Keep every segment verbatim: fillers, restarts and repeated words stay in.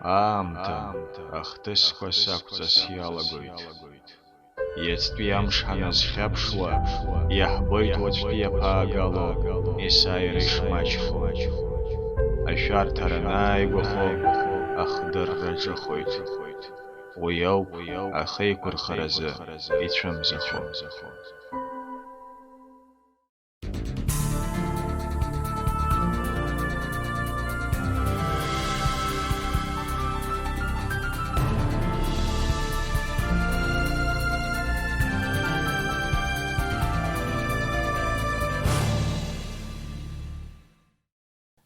Аамҭа ахҭысқәа сақәҵас иалагоит. Иацтәи амш ҳаназхьаԥшуа, иаҳбоит уаҵәтәи иаԥаагало есааира ишмаҷхо. Ашәарҭара анааигәахо, ахдырра ҿыхоит. Уи ауп ахеиқәырхаразы ицәымзахо.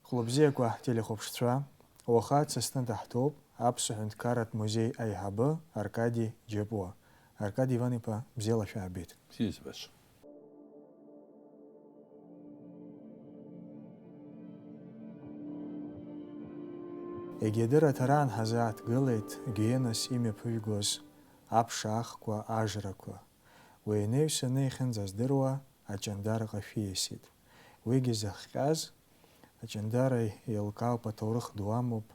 Хәлыбзиақәа ҳтелехәаԥшцәа, уаха Аԥсны даҳҭоуп Аԥсуа ҳәынҭқарратә музеи аиҳабы Аркади Џьапуа. Аркади Иван-иԥа, бзиала шәаабеит. Бзиа збаша. Егьадырраҭара аан ҳазааҭгылеит Гиенас имҩаԥыжәгоз аԥша ахқәа, ажрақәа. Уи инаҩсаны иахьынӡаздыруа Аҷандараҟа шәиасит. Уигьы зыхҟьаз, Аҷандара еилкаауп, аҭоурых ду амоуп,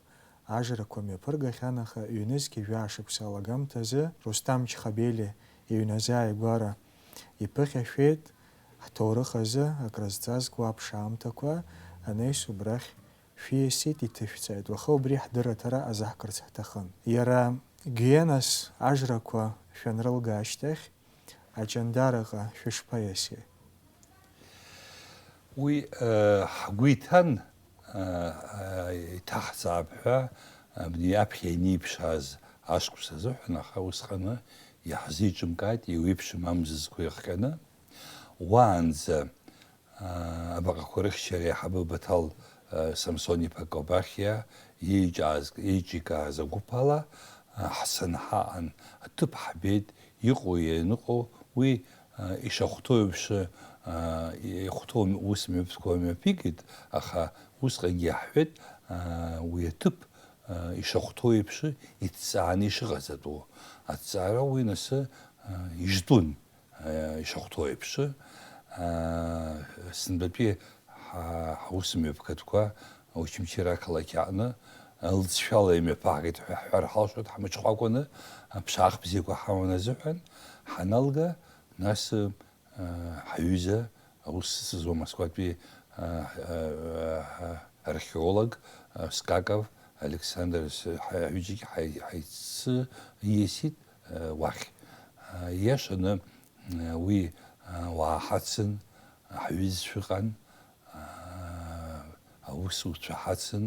ажрақәа мҩаԥыргахьан, аха ҩнызқьи жәаа шықәса алагамҭазы Рустам Чхабели иҩназааигәара иԥыхьашәеит, ҳҭоурых азы акрызҵазкуа аԥшаамҭақәа анаҩс убрахь шәиасит, иҭышәҵааит. Уаха убри ҳдырраҭара азаҳкырц ҳҭахын. Иара Гиенас ажрақәа шәанрылга ашьҭахь, Аҷандараҟа шәышԥаиаси? Уи, э, ҳгәы иҭан, э, э, иҭаҳҵаап ҳәа, абни аԥхьа ианеиԥшааз ашықәс азыҳәан, аха усҟаны иаҳзеиҿымкааит еиуеиԥшым амзызқәа ирхҟьаны. Уаанӡа, аа, абаҟақәа рыхьчара аиҳабы Баҭал, аа, Самсон-иԥа Кобахьиа иеиҿааз-, еиҿикааз агәыԥ ала, аа, ҳцаны ҳаҟан, аҭыԥ ҳбеит, иҟоу ианыҟоу уи, аа, ишахәҭоу еиԥш, аа, ихәҭоу ус мҩаԥгатәқәа мҩаԥигеит, аха усҟангьы иаҳҳәеит, аа, уи аҭыԥ, аа, ишахәҭоу еиԥш иҭҵааны ишыҟаҵатәу. Аҭҵаара уи нас, аа, ижтәын. Ишахәҭоу еиԥш, сынтәатәи ҳа-, ҳаусмҩаԥгатәқәа Очамчыра ақалақь аҟны лҵшәала имҩаԥаагеит ҳәа ҳҳәар ҳалшоит, ҳмыҽхәакәаны, аԥшаах бзиақәа ҳаман азыҳәан ҳаналга, нас, ҳаҩыза аус зуа Москватәи археолог Скаков Александр ҳаҩыџьагьы ҳаиццыиасит. Уахь. Иашаны, уи уаа ҳацын, ҳҩызцәа ыҟан, аусуцәа ҳацын,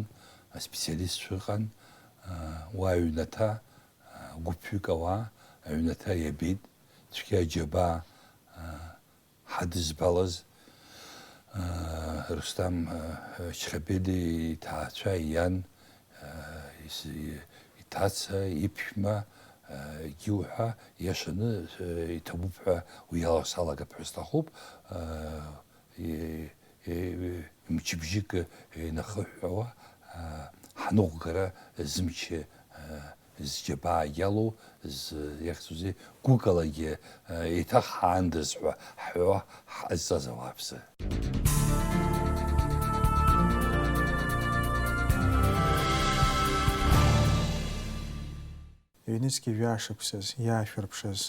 аспециалистцәа ыҟан, уа аҩнаҭа, гәыԥҩык ауаа аҩнаҭа иабеит, цәгьа аџьабаа, ҳадызбалаз, аа, Рустам, аа, Чхабели иҭаацәа, иан, аа, ис-, и-, иҭаца, иԥшәма, аа, егьи уҳәа, иашаны, аа, иҭабуп ҳәа уи ала салагап ҳәа сҭахуп, аа, и-, и-, мчыбжьык инахыҳәҳәауа, аа, ҳныҟәгара зымч, аа, зџьабаагьы алоу, з-, иахьӡузеи, гәыкалагьы, э, еиҭах ҳаандаз ҳәа ҳҳәауа ҳҟазҵаз ауааԥсы. Ҩнызқьи жәаа шықәсаз иаашәырԥшыз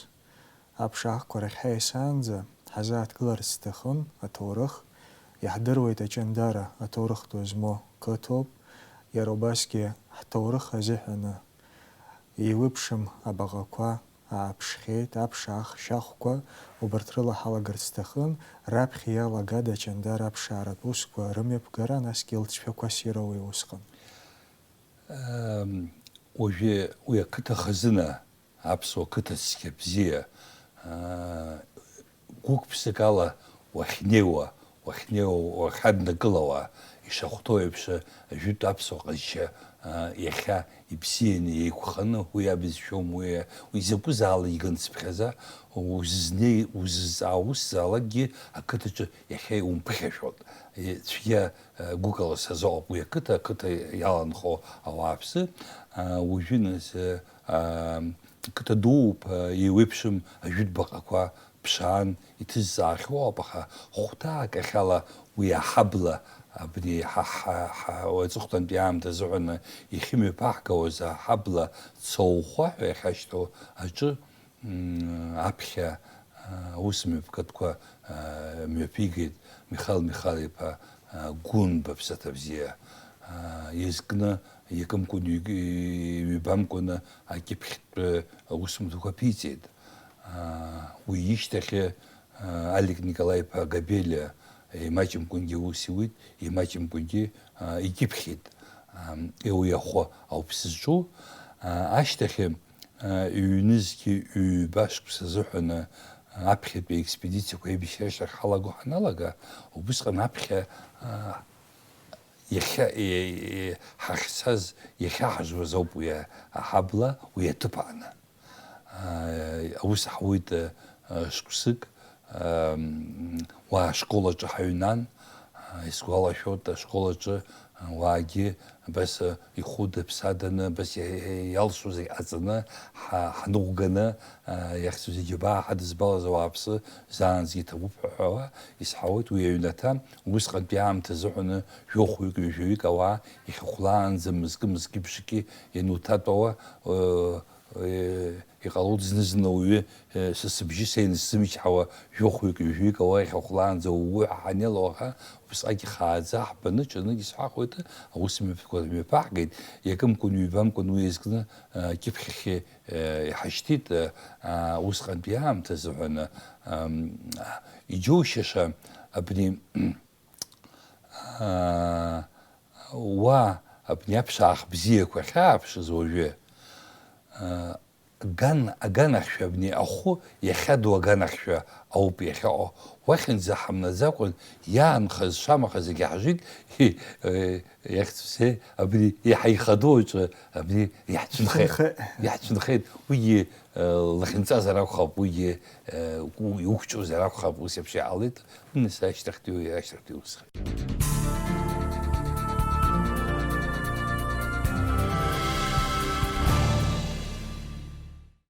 аԥшаахқәа рахь ҳаиасаанӡа ҳазааҭгыларц сҭахын аҭоурых. Иаҳдыруеит, Аҷандара аҭоурых ду змоу қыҭоуп. Иара убасгьы ҳҭоурых азыҳәаны еиуеиԥшым абаҟақәа ааԥшхьеит, аԥшаах шьахәқәа, убарҭ рыла ҳалагарц сҭахын, раԥхьа иалагада Аҷандара аԥшааратә усқәа рымҩаԥгара, насгьы лҵшәақәа ссир ауеи усҟан? Ам, уажәы уи ақыҭа хазына, аԥсуа қыҭа цқьа бзиа, аа, гәык-ԥсык ала уахьнеиуа, уахьнеиуа, уахьаднакылауа, ишахәҭоу еиԥш, ажәытә аԥсуа ҟазшьа, аа, иахьа ибзианы еиқәханы, уи абызшәоума, уи, уи закәызаалак иганцыԥхьаӡа, узызнеи-, узызҵаауа усзаалакгьы ақыҭаҿы иахьа иумԥыхьашәоит. Е, цәгьа гәыкала сазыҟоуп уи ақыҭа, ақыҭа иаланхо ауааԥсы. Уажәы нас, қыҭа дууп, еиуеиԥшым ажәытә баҟақәа ԥшаан иҭызҵаахьоу ауп, аха хәҭаак ахьала уи аҳабла Абни ҳа, ҳа, ҳа, аҵыхәтәантәи аамҭа азыҳәаны иахьымҩаԥаҳгауаз аҳабла Цоухәа ҳәа иахьашьҭоу аҿы, м, аԥхьа, а, аусмҩаԥгатәқәа, а, мҩаԥигеит Михаил Михаил-иԥа, а, Гәынба, ԥсаҭа бзиа, а, изкны, иакымкәан ҩ-, ҩбамкәаны акьыԥхьтә аусумҭақәа ԥиҵеит. А, уи ишьҭахь, а, Алик Николаи-иԥа Габелиа имаҷымкәангьы аус иуит, имаҷымкәангьы, а, икьыԥхьит. Ам, уи ахәы ауп сызҿу. А, ашьҭахь, а, ҩнызқьи ҩба шықәса азыҳәаны аԥхьатәи аекспедициақәа аибашьра ашьҭахь ҳалаго ҳаналага, убысҟан аԥхьа, а, иахьа, е-, е-, ҳахьцаз, иахьаҳжуаз ауп уи аҳабла, уи аҭыԥ ааны. Аа, аус ҳауеит, э, шықәсык, ам, уа ашкол аҿы ҳаҩнан, аа, исгәалашәоит, ашкол аҿы, а, уаагьы абас, а, ихәыда-ԥсаданы, абас иа-, иа-, иалшоз иҟаҵаны, ҳа-, ҳныҟәганы, а, иахьцоз иџьабаа ҳадызбалаз ауааԥсы заанӡагьы иҭабуп ҳәа ҳәала исҳауеит уи аҩнаҭа. Усҟантәи аамҭа азыҳәаны жәохәҩык, ҩажәаҩык ауаа ихьахәлаанӡа мызкы-мызкы ибжаки иануҭатәауа, э, Е, иҟалоит зны-зынла ауаҩы, е, са сыбжьы са иансзымчҳауа, жәохәҩык, ҩажәаҩык ауаа ихьахәлаанӡа угәы ҳанеилауаха, убысҟак ихааӡа ҳбаны ҽыныкгьы сҳәахуеит, аусмҩаԥгатәқәа мҩаԥаҳгеит, иакымкәан-ҩбамкәан уи иазкны, а, кьыԥхьахьы, е, иҳашьҭит, а, а, усҟантәи аамҭа азыҳәаны, ам, иџьоушьаша абни, аа, уа абни аԥшаах бзиақәа ахьааԥшыз уажәы, аа, аган, аганахьшәа абни ахәы иахьаду аганахьшәа ауп иахьаҟоу. Уахьынӡа ҳамнаӡакәан, иаанхаз шамаха зегьы ҳжит, э, иахьцәсеи, абни иаҳа ихадоу аҿы абни иаҳцәынхеит. Иаҳцәынхеит. Иаҳцәынхеит. Уигьы, э, лахьынҵазар акәхап, уигьы, э, у-, иуқәҿиозар акәхап, ус еиԥш иҟалеит. Нас ашьҭахьтәи, уи ашьҭахьтәи усхеит.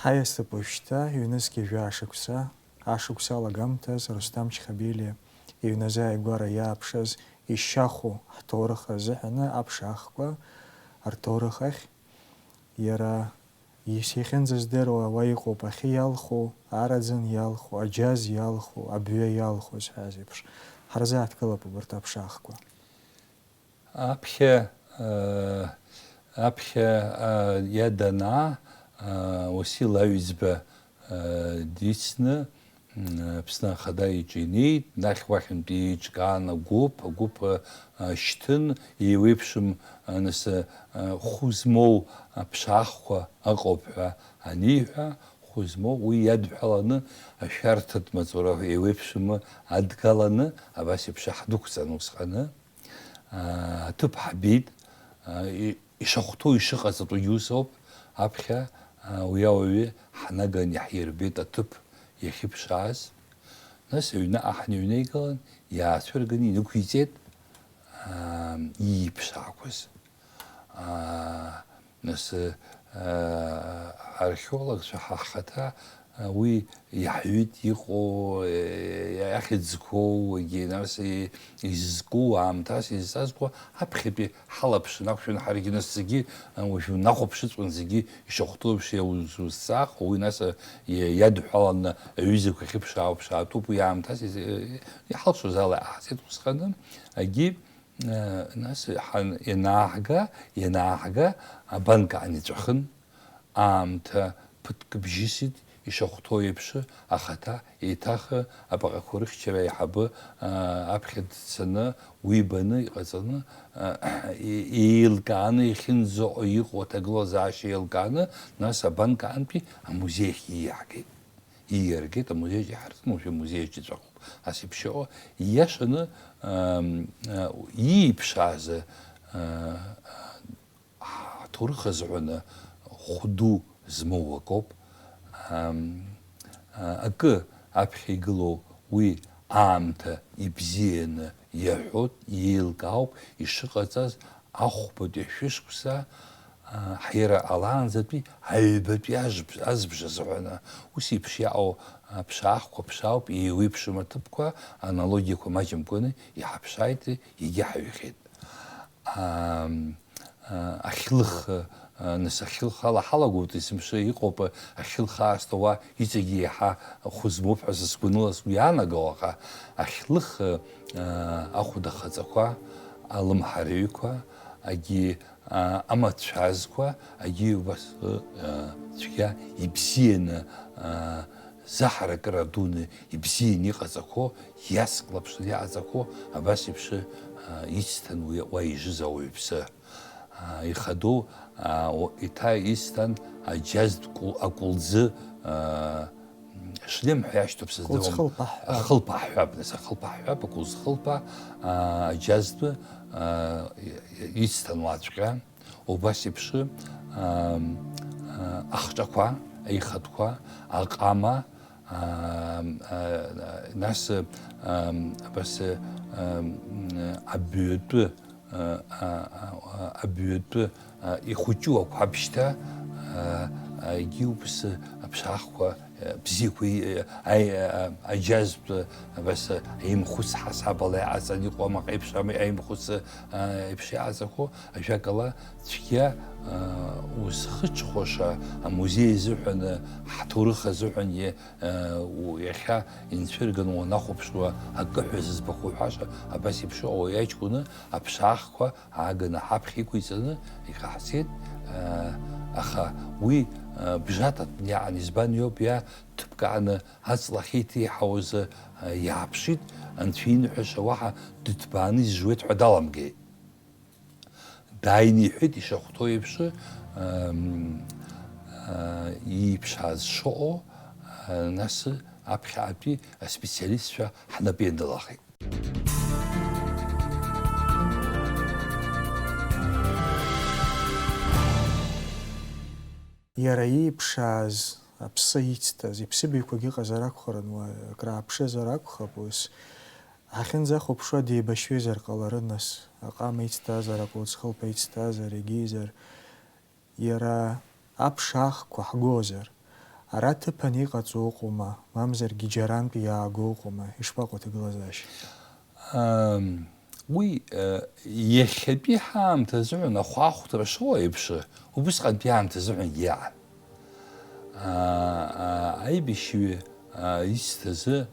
Ҳаиасып уажәшьҭа ҩнызқьи жәаа шықәса, ашықәс алагамҭаз Русҭам Чхабелиа иҩназааигәара иааԥшыз ишьахәу ҳҭоурых азыҳәаны аԥшаахқәа рҭоурых ахь, иара Ис-, иахьынӡаздыруа уа иҟоуп, ахьы иалху, араӡын иалху, аџьаз иалху, абҩа иалху зҳәаз еиԥш, ҳарзааҭгылап убарҭ аԥшаахқәа. Аԥхьа, э, аԥхьа, э, иаданаа, э, Уасил Аҩӡба, э, дицны, М, Аԥсны Ахада иҿы инеит, нахь уахьынтәи еиҿкаан агәыԥ, агәыԥ, а, шьҭын, еиуеиԥшым, а, нас, а, хәы змоу аԥшаахқәа ыҟоуп ҳәа аниҳәа, хәы змоу уи иадҳәаланы ашәарҭатә маҵура еиуеиԥшым адгаланы абас еиԥш ҳдәықәҵан усҟаны. Аа, аҭыԥ ҳабеит, аа, и-, ишахәҭоу, ишыҟаҵатәугьы ус ауп, аԥхьа, аа, уи ауаҩы ҳнаган иаҳирбеит аҭыԥ иахьыԥшааз. Нас аҩныҟа ҳныҩнеигалан, иаацәырганы инықәиҵеит, аа, ииԥшаақәаз. Аа, Нас, э, археологцәа ҳа ҳхаҭа, э, уи иаҳҩит иҟоу, э, иахьӡқәоугьы, нас и-, изызку, аамҭас изҵазкуа, аԥхьатәи ҳалаԥшын акәшәан, ҳаргьы нас зегьы, э, уажә унахәаԥшыҵәҟьан зегьы ишахәҭоу еиԥш иаузузҵаахуа, уи нас, э, иа-, иадҳәаланы аҩызақәа ахьыԥшаау ԥшаатәуп, уи аамҭас из-, э, иҳалшоз ала иҟаҳҵеит усҟаны, агьи Нас ҳан-, ианааҳга, ианааҳга, абанк аан иҵәахын, аамҭа ԥыҭк бжьысит, ишахәҭоу еиԥш, ахаҭа еиҭах абаҟақәа рыхьчара аиҳабы, аа, аԥхьа дцаны, уи ибаны, иҟаҵаны, аа, и-, еилкааны, иахьынӡаҟоу иҟоу аҭагылазаашьа еилкааны, нас абанк аантәи амузеи ахь ииаҳгеит. Ииаргеит, амузеиаҿ иҳаркын, уажәы амузеиаҿ иҵәахуп. Ас еиԥш иҟоу, ииашаны, ам, а, ииԥшааз, а, ҳҭоурых азыҳәаны хәду змоу акоуп. Ам, а, акы аԥхьа игылоу уи аамҭа ибзианы иаҳәоит, иеилкаауп ишыҟаҵаз ахәбатәи ашәышықәса, ҳиара алаанӡатәи аҩбатәи азб-, азбжа азыҳәан. Ус еиԥш иаҟоу аԥшаахқәа ԥшаауп, еиуеиԥшым аҭыԥқәа, аналогиақәа маҷымкәаны иҳаԥшааит, егьи ҳаҩхьеит. Ам, а, ахьлых, а, нас ахьлых ала ҳалагоит, есымша иҟоуп, ахьлых аасҭа уа иҵегьы еиҳа хәы змоуп ҳәа са сгәаныла сгәы иаанагауа, аха ахьлых, а, ахәда хаҵақәа, алымҳарыҩқәа, агьи, а, амацәазқәа, агьи убас, а, цәгьа ибзианы, а, заҳаракыра дуны ибзианы иҟаҵақәо, иацклаԥшны иҟаҵақәо, абас еиԥш, а, ицҭан уи уа ижыз ауаҩԥсы. А, ихадоу, а, о-, иҭа исҭан аџьазтә кәыл-, акәылӡы, а, шлем ҳәа иашьҭоуп сыздыруам. Кәылӡ хылԥа ҳҳәап. Ахылԥа ҳҳәап, нас, ахылԥа ҳҳәап, акәылӡ хылԥа, а, аџьазтәы, а, и-, и-, исҭан уаҵәҟьа. Убас еиԥш, ам, а, ахҿақәа, аихатәқәа, аҟама, ам, а, нас, ам, абас, ам, абҩатәы, а, а, а, абҩатәы, а, ихәыҷу ақәабшьҭа, а, а, егьи убас аԥшаахқәа, а, бзиақәа, и-, аи-, а, аџьазтә, а, абас, а, аимхәыц ҳасабала иҟаҵан иҟоу амаҟа еиԥш, ами, аимхәыц, а, еиԥш иҟаҵақәоу, ажәакала, цәгьа, а, узхыҽхәаша, амузеи азыҳәан, ҳҭоурых азыҳәангьы, а, у-, иахьа инцәырганы уанахәаԥшуа акы ҳәа зыӡбахә уҳәаша, абас еиԥш иҟоу иаҷкәыны аԥшаахқәа ааганы ҳаԥхьа иқәиҵаны иҟаҳҵеит, а, аха уи, а, бжататәны иаан, избан иоуп иа ҭыԥкааны аҵла ахьеиҭеиҳауаз, а, иааԥшит, анцәа иныҳәаша уаҳа дыҭбааны изжуеит ҳәа даламгеит. Дааины иҳәеит, ишахәҭоу еиԥш, ам, а, ииԥшааз шыҟоу, а, нас аԥхьаатәи аспециалистцәа ҳнапы ианылахеит. Иара ииԥшааз аԥсы ицҭаз, иԥсыбаҩқәагьы ыҟазар акәхарын, уа, акрааԥшызар акәхап, ус. Ҳахьынӡахәаԥшуа деибашьҩызар ҟаларын, нас, аҟама ицҭазар, акәылӡ хылԥа ицҭазар, егьизар. Иара аԥшаахқәа ҳгозар, ара ҭыԥан иҟаҵо ыҟоума, мамзаргьы џьарантәи иааго ыҟоума, ишԥаҟоу аҭагылазаашьа? Ам, уи, э, иахьатәи ҳаамҭа азыҳәан ахәаахәҭра шыҟоу еиԥш, убысҟантәи аамҭа азыҳәангьы иаан. А, а, аибашьҩы, а, исҭазы,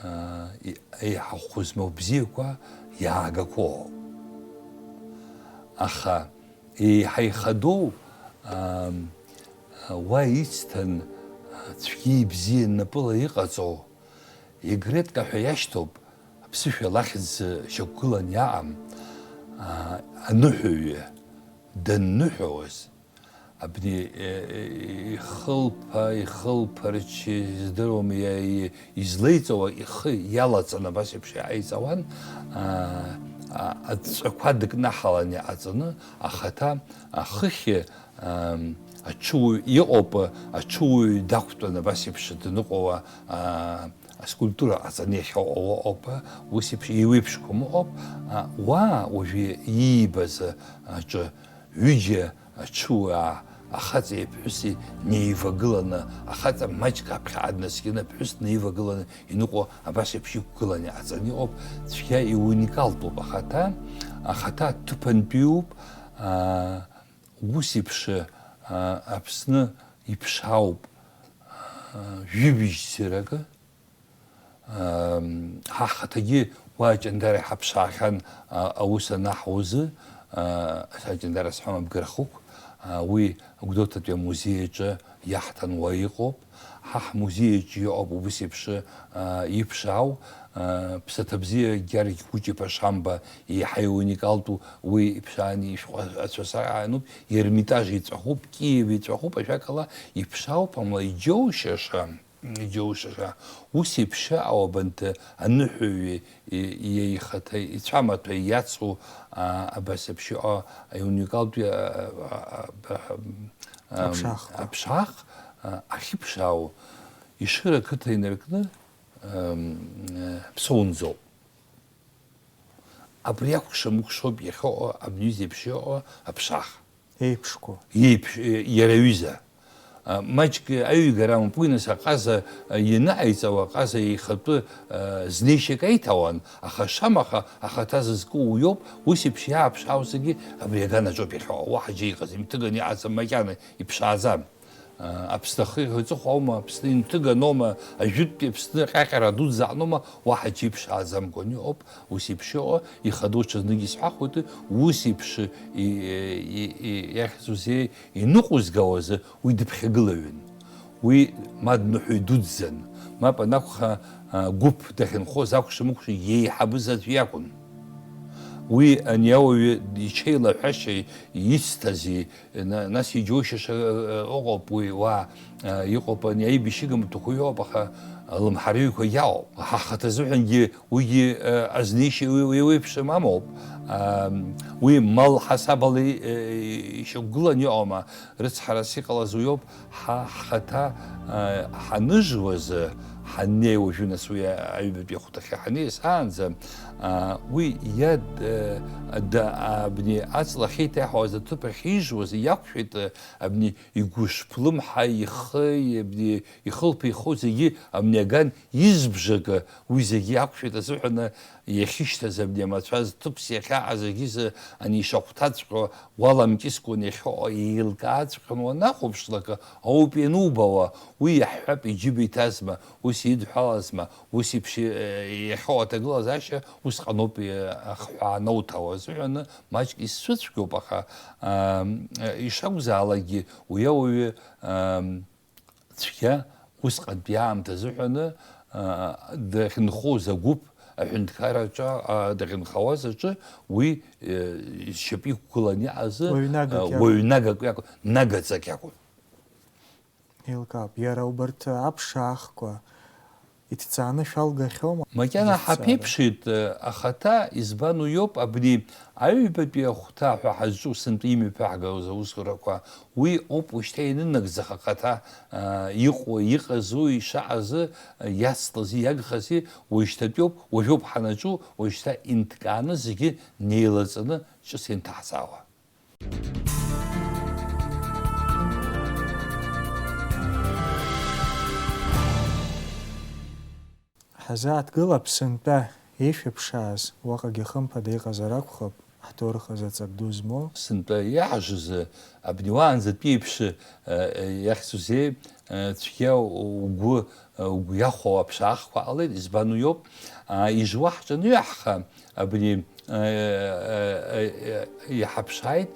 а, и-, еиҳа хәы змоу бзиақәа иаагақәоу. Аха еиҳа ихадоу, ам, уа ицҭан, а, цәгьеи бзиеи напыла иҟаҵоу, Егретка ҳәа иашьҭоуп, аԥсышәала ахьӡ шьақәгылан иаҟам, а, аныҳәаҩы данныҳәауаз, абни, е, е, ихылԥа, ихылԥарч, издыруам, иа-, и-, излеиҵауа ихы иалаҵаны абас еиԥш иааиҵауан, а, а, адҵақәа дыкнаҳалан иҟаҵаны, ахаҭа ахыхь, ам, аҽыуаҩ иҟоуп, аҽыуаҩ дақәтәан абас еиԥш даныҟоу, а, аскульптура ҟаҵаны иахьыҟоу ыҟоуп, ус еиԥш еиуеиԥшқәам ыҟоуп, а, уа уажәы иибаз аҿы ҩыџьа аҽуаа, ахаҵеи аԥҳәыси неивагыланы, ахаҵа маҷк аԥхьаҟа днаскьаны, аԥҳәыс днаивагыланы иныҟәо абас еиԥш иқәгыланы иҟаҵаны иҟоуп, цәгьа иуникалтәуп ахаҭа, ахаҭа аҭыԥантәиуп, аа, ус еиԥш, аа, Аԥсны иԥшаауп, аа, жәибжьцаракы, Ам, ҳа ҳхаҭагьы уа Ҷандари ҳаԥшаахьан, а, аус анаҳуазы, а, са Ҷандара сҳәом, Абгархықә, а, уи Гәдоуҭатәи амузеи аҿы иаҳҭан уа иҟоуп. Ҳа ҳмузеи аҿы иҟоуп убыс еиԥш, а, иԥшаау, а, Ԥсаҭабзиа Гьаргь Кәыҷ-иԥа Шамба еиҳа иуникалтәу уи иԥшааны ишәҟәы ацәасара аануп, Ермитаж иҵәахуп, Киев иҵәахуп, ажәакала, иԥшаауп, амала иџьоушьаша. Иџьоушьаша, ус еиԥш ауабанҭ аныҳәаҩы, и-, иеихаҭа ицәамаҭәа иацу, а, абас еиԥш иҟоу аиуникалтәи, а, а, а, а, ам, Аԥшаахқәа. Аԥшаах, а, ахьыԥшаау, Ешыра ақыҭа инаркны, ам, а, Ԥсоунӡоуп. Абри акәша-мыкәшоуп иахьыҟоу абни зеиԥш иҟоу аԥшаах. Еиԥшқәоу. Еиԥш-, иара аҩыза. А, маҷк аҩгара амоуп, уи нас аҟаза, а, ианыҟаиҵауа, аҟаза ихатәы, а, знеишьак аиҭауан, аха шамаха ахаҭа зызку уиоуп, ус еиԥш иааԥшаау зегьы абри аганаҿоуп иахьоу, уаҳа џьа иҟаӡам, иҭыганы иҟаӡам, макьана иԥшааӡам. А, Аԥсны ахы аҵыхәа аума, Аԥсны инҭыганоума, ажәытәтәи Аԥсны ҟьаҟьара дуӡӡа аҟноума, уаҳа џьа иԥшааӡамкәан иҟоуп, ус еиԥш иҟоу, ихадоу ҽазнык исҳәахуеит, ус еиԥш и-, и-, и-, иахьӡузеи, иныҟәызгауазы уи дыԥхьагылаҩын. Уи ма дныҳәаҩ дуӡӡан, мап анакәха, а, гәыԥ дахьынхоз акәша-мыкәша иеиҳабыз аӡә иакәын. Уи ани ауаҩы иҽеилаҳәашьа ицҭази, на-, нас иџьоушьаша, а, а, ыҟоуп уи, уа, а, иҟоуп ани аибашьыга маҭәақәа иоуп, аха алымҳарыҩқәа иаауп. Ҳахаҭа азыҳәангьы Уигьы, э, азнеишьа уи, уи еиԥшым амоуп. Ам, уи мал ҳасабала, э, ишьақәгыланы иҟоума, рыцҳарас иҟалаз уиоуп, ҳа ҳхаҭа, э, ҳаныжуазы, ҳаннеи уажәы нас уи аҩбатәи ахәҭахьы ҳанеисаанӡа, а, уи иад, э, да, абни аҵла ахьеиҭаҳауаз аҭыԥ ахьижуаз иақәшәеит, э, абни игәышԥлымҳа ихы, абни ихылԥа ихоу зегьы абни аган Избжакы уи зегьы иақәшәеит азыҳәаны, иахьышьҭаз абни амацәаз ҭыԥс иахьаҟаз агьызы ани ишахәҭаҵәҟьо уаламкьыскәан иахьыҟоу еилкааҵәҟьаны уанахәаԥшлакы ауп ианубауа, уи иаҳҳәап, иџьыба иҭазма, ус идҳәалазма, ус еиԥш, э, иахьоу аҭагылазаашьа усҟаноуп, э, ахҳәаа анауҭауа азыҳәаны маҷк исцәыцәгьоуп, аха, ам, э, ишакәзаалакгьы уи ауаҩы, ам, Цәгьа усҟантәи аамҭа азыҳәаны, а, дахьынхоз агәыԥ аҳәынҭқарраҿы, а, дахьынхауаз аҿы уи, э, зшьапы иқәгыланы иҟаз, уаҩнагак а, иакәын. Уаҩнагак иакәын, нагаҵак иакәын. Еилкаауп, иара убарҭ аԥшаахқәа иҭҵааны шәалгахьоума? Макьана зыҭҵаара? Ҳаԥеиԥшит, э, ахаҭа, избан уиоуп, абни аҩбатәи ахәҭа ҳәа ҳазҿу сынтәа имҩаԥаҳгауаз аусурақәа, уи ауп ушьҭа ианынагӡах ахаҭа, э, иҟоу, иҟазу, ишаҟазы, э, иацлази, иагхази, уажәшьҭатәиоуп, уажәоуп ҳанаҿу, уажәшьҭа инҭкааны зегьы неилаҵаны ҿыц инҭаҳҵаауа. Ҳазааҭгылап сынтәа ишәыԥшааз, уаҟагьы хымԥада иҟазар акәхап, ҳҭоурых азы ҵак ду змоу. Сынтәа иаҳжызы, абни уаанӡатәи еиԥш, э, э, иахьӡузеи, э, цәгьа угәы, э, угәы иахәо аԥшаахқәа ҟалеит, избан уиоуп, а, ижуа ҳҿаныҩаҳха, абни, э, э, э, э, иҳаԥшааит,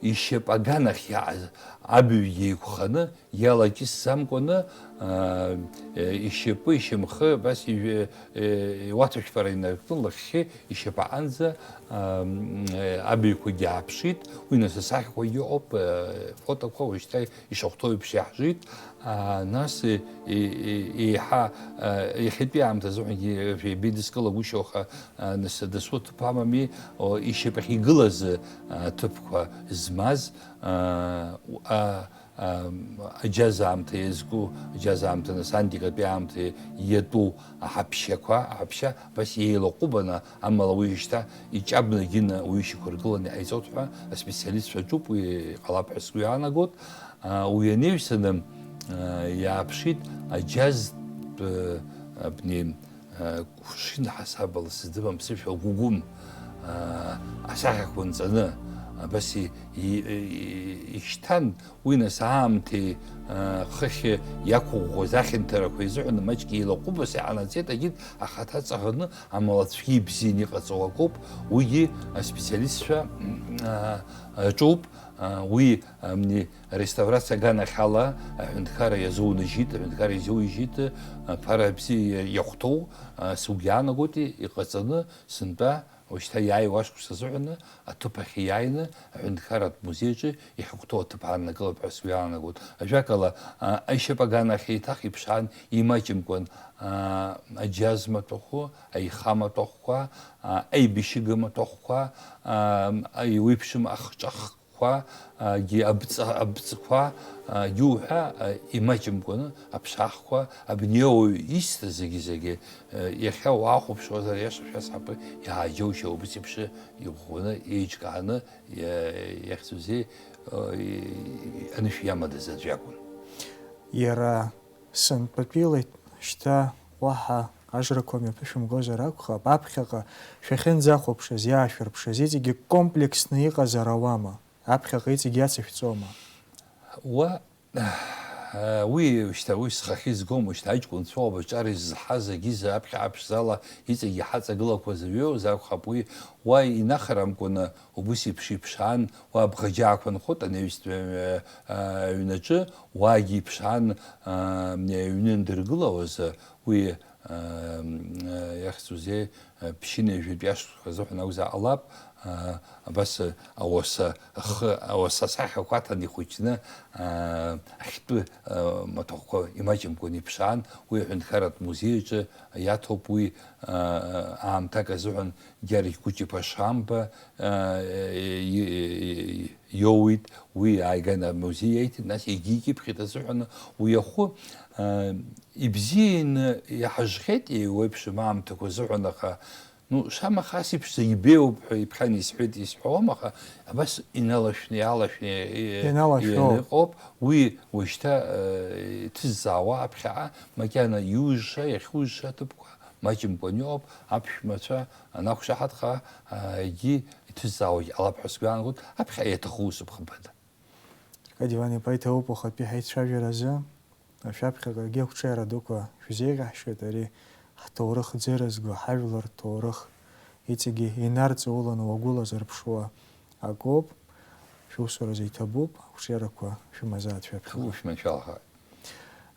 ишьапы аганахь иааз абаҩгьы еиқәханы, иалакьысӡамкәаны, аа, е, ишьапы, ишьамхы, абас ижә-, е, иуаҭәашәпара инаркны, лахьхьи ишьапаҟынӡа, аа, м, е, абаҩқәагьы ааԥшит. Уи нас асахьақәагьы ыҟоуп, е, фотоқәа уажәшьҭа ишахәҭоу еиԥш иаҳжит. Аа, нас, е, е, е, еиҳа, е, иахьатәи аамҭазыҳәангьы еибеидыскылагәышьо, аха, а, нас дасу аҭыԥ амами, о, ишьапахь игылаз, а, аҭыԥқәа змаз, а, у-, а, Ам, аџьаз аамҭа иазку, аџьаз аамҭа, нас, антикатәи аамҭа иатәу аҳаԥшьақәа, аҳаԥшьа абас еилаҟәыбаны, амала уи шьҭа иҷабнагьны уи ишьақәыргыланы иҟаиҵоит ҳәа аспециалистцәа аҿуп, уи ҟалап ҳәа сгәы иаанагоит. А, уи анаҩсаны, а, иааԥшит аџьаз, э, абни, Кувшин ҳасабала сыздыруам, сышәа гәыгәым, асахьақәа нҵаны, абас и-, и-, и-, ишьҭан, уи нас аамҭеи, хыхьи иақәыӷәӷәаз ахьанҭарақәа изыҳәан маҷк еилаҟәыбас иҟанаҵеит, егьит ахаҭа ҵаӷаны, амала цәгьа ибзианы иҟаҵоу акоуп, уигьы аспециалистцәа, м, а, аҿоуп, а, уи, а, мни, Ареставрациа аганахьала аҳәынҭқарра иазоунажьит, аҳәынҭқарра изоуижьит, аԥара бзиа иахәҭоу, а, сгәы иаанагоит иҟаҵаны, сынтәа уажәшьҭа иааиуа ашықәс азыҳәаны аҭыԥ ахь иааины аҳәынҭқарратә музеи аҿы иҳахәҭоу аҭыԥ ааннакылап ҳәа сгәы иаанагоит. Ажәакала, а, аишьапы аганахь еиҭах иԥшаан имаҷымкәан, а, аџьаз маҭәахәы, аиха маҭәахәқәа, а, аибашьыга маҭәахәқәа, а, уеиԥшым ахҿахқәа, Ҳаԥшаҳәақәа, агьи абҵа-, абҵқәа, агьи уҳәа, а, имаҷымкәаны аԥшаҳәақәа, абни ауаҩ исҭа зегьы-зегьы, а, иахьа уаахәаԥшуазар, иашашәа сҳәатәы иааџьоушьа убыс еиԥш иӷәӷәаны, еиҿкааны, иа-, иахьӡузеи, а, и-, анышә иамадаз аӡә иакәын. Иара сынтәатәилеит, шьҭа уаҳа ажрақәа мҩаԥышәымгозар акәхап, аԥхьаҟа шәахьынӡахәаԥшыз, иаашәырԥшыз, иҵегьы комплексны иҟазар ауама? Аԥхьаҟа иҵегь иацышәҵома? Уа, уи шьҭа, уи схахьы изгом, шьҭа аҷкәынцәа абаҿар изызҳаз агьиза аԥхьа аԥшӡала иҵегь иҳаҵагылақәаз аҩы акәхап, уи уа инахарамкәаны убыс еиԥш иԥшаан, уа абӷаџьаақәа нхоит анаҩстәи аҩ-, аҩнаҿы, уаагьы иԥшаан, а, аҩны андыргылауаз, уи, а, иахьӡузеи, а, ԥшьынҩажәатәи ашықәсқәа азыҳәан акәзар ҟалап, а, абас, а, ауаса ахы, ауаса асахьақәа аҭан ихәыҷны, а, ахьтәы, а, маҭәахәқәа имаҷымкәан иԥшаан, уи аҳәынҭқарратә музеи аҿы иаҭоуп, уи, а, аамҭак азыҳәан Георги Кәыҷ-иԥа Шамба, а, и-, и-, и-, иоуит, уи ааиган амузеи иаиҭеит, нас егьикьыԥхьит азыҳәан уи ахәы, а, ибзианы иҳажхьеит, еиуеиԥшым аамҭақәа азыҳәан, аха, ну, шамаха ас иԥшӡа ибеиоуп ҳәа иԥхьан исҳәеит, исҳәауам, аха абас иналашәны, иалашәны, и-, Иналашәоуп. Ианыҟоуп, уи уажәшьҭа, а, иҭызҵаауа аԥхьаҟа макьана иужша, иахьужша аҭыԥқәа маҷымкәан иҟоуп, аԥшәмацәа анақәшаҳаҭха, а, егьи иҭызҵаауагь ҟалап ҳәа сгәы иаанагоит, аԥхьа иаҭаху усуп хымԥада. Аркадий Иван-иԥа, иҭабуп уахатәи ҳаицәажәаразы, ашәаԥхьаҟагьы ақәҿиара дуқәа шәзеиӷьаҳшьоит, ари ҳҭоурых ӡы рызго, ҳажәлар рҭоурых иҵегьы инарҵауланы уагәылазырԥшуа акоуп, шәусуразы иҭабуп, ақәҿиарақәа шәымазааит шәаԥхьаҟа. Ушәманшәалахааит.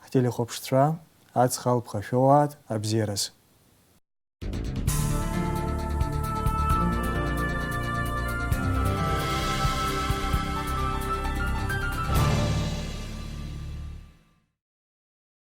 Ҳтелехәаԥшцәа, аҵх алԥха шәоуааит, абзиараз.